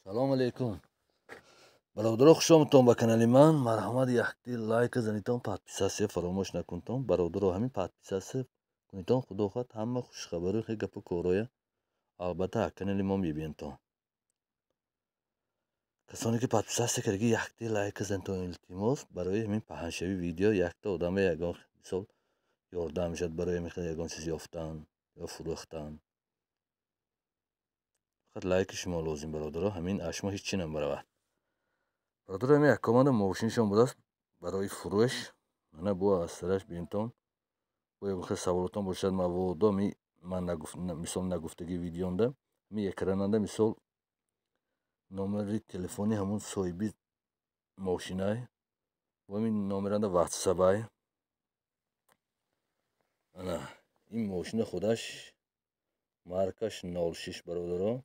Салом алейкум. Бародаро, хушомадтон ба канали ман. Марҳамат, якти лайка занитон, подписаться фаромӯш накунтон. Бародаро, ҳамин подписаться кунитон, худо хоҳад, ҳама хушхабару хе гапу короя албатта канали мо мебинтон. Касоне ки подписаться кардаги, якти лайка занитон, илтимос. Барои ҳамин паҳншавии видео якта одаме ягон мисол ёрдам мешавад барои ҳамин ягон чиз ёфтан ё фурӯхтан. Фақат лайки шумо лозим, бародаро, ҳамин аз шумо ҳеҷ чи намебаравад. Бародаро, ҳамин якомада мошиншон будааст барои фурӯш. Мана бо аз сараш бинтон. Бо ягон хел саволотон бошад, маводо ми ман мисол нагуфтаги видеонда, ҳамин экрананда мисол номери телефони ҳамун соҳиби мошинай. Бо ҳамин номеранда ватсапай. Ана ин мошина худаш маркаш 06, бародаро.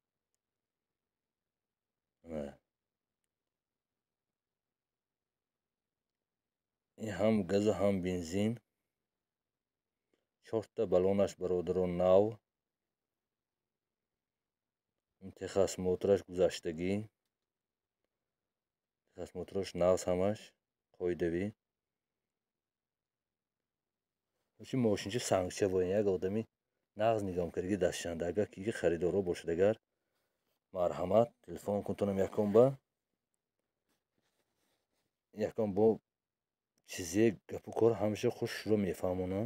Ин ҳам газу ҳам бензин. Чорта баллонаш, бародаро, нав. Техосмотраш гузаштагӣ. Техосмотраш нағз, ҳамаш қоидавӣ. Чи мошинчи сангча бо як одами нағз нигоҳ кардаги дастшанда. Агар ки харидоро бошад, агар марҳамат, телефон кунтонам якон ба якон бо чизе гапу кор ҳамеша хушро мефаҳмонам.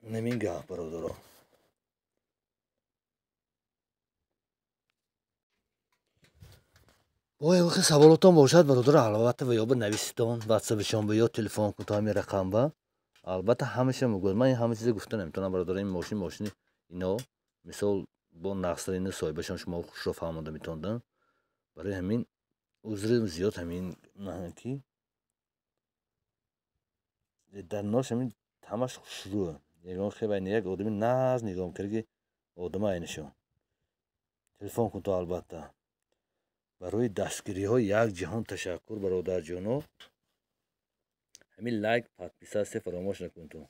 Намин гап, бародаро. Бо ягон саволотон бошад, бародаро, албатта ва ё ба нависитон ватсапшон ба ё телефон кунтон ҳамин рақам ба. Албатта ҳамаша мегӯяд. Ман ҳама чиза гуфта наметавонам, бародаро. Ин мошин мошини ино мисол бо нақсдарини соҳибашон шумо хушро фаҳмонда метавондан. Барои ҳамин узри зиёд ҳамин ки дар нош ҳамин ҳамаш хушрӯ. Ягон хел як одами нағз нигоҳ кардаги одама айнашон. Телефон кун то албатта. Барои дастгириҳо як ҷаҳон ташаккур, бародарҷоно. Ҳамин лайк, подписаться фаромӯш накунтон.